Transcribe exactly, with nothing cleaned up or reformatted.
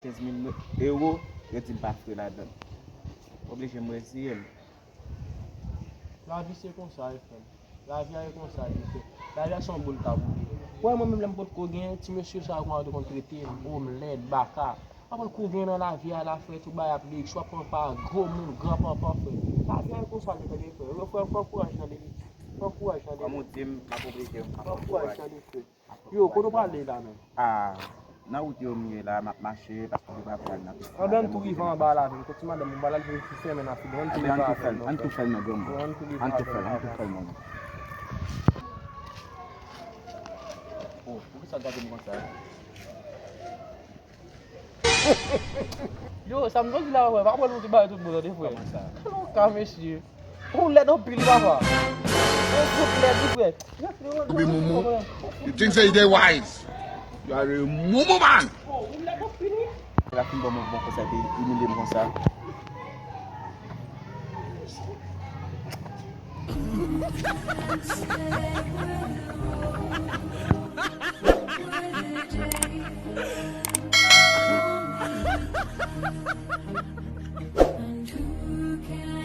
Kenz mil ewo, yo di m pa fre ladan l. Oblije m reziye m. Lavi se konsa, wi, frè m. Lavi a e konsa l ye, frè. Lavi a se yon boul k ap woule. Wè, mwen menm, lè m potko gen, ti mesye sa yo kòman yo te konn trete m, o, m lèd, baka. Apre kou gen nan lavi a la, frè, tout bagay ap leyik, swa pran pa gwo moun, gran panpan, frè. Lavi a e konsa l ye, tande, frè. Yo, frè, pran kouraj, tande. Pran kouraj, tande. Kòm ou di m, m ap oblije, m ap pran kouraj. Pran kouraj, tande, frè. Yo, kote w prale la menm? Ah, nan wout yo m ye la, m ap mache, paske m pa pral nan pis la. Anben, ann tou rive anba la menm, kot ti madanm ou pral al, pou ti fèmen nan figi, ann tou rive avè l non, frè. Ann tou fè l non, granmoun. Ann tou rive avè l, ann tou fè l non, granmoun. Oh, poukisa w gade m konsa? Yo, sa m soti la, wè, pa pran nou ti bagay tout bon, tande, frè. Kòman sa? Alon ka, mesye. Ou lèd anpil, papa. Ou fout lèd, wi, frè. Ou be mumu. You think say you dey wise? You are a mumu man. Oh, ou lèd anpil, wi. Lè l ap fin ban m yon bon konsèy, epi imilye m konsa.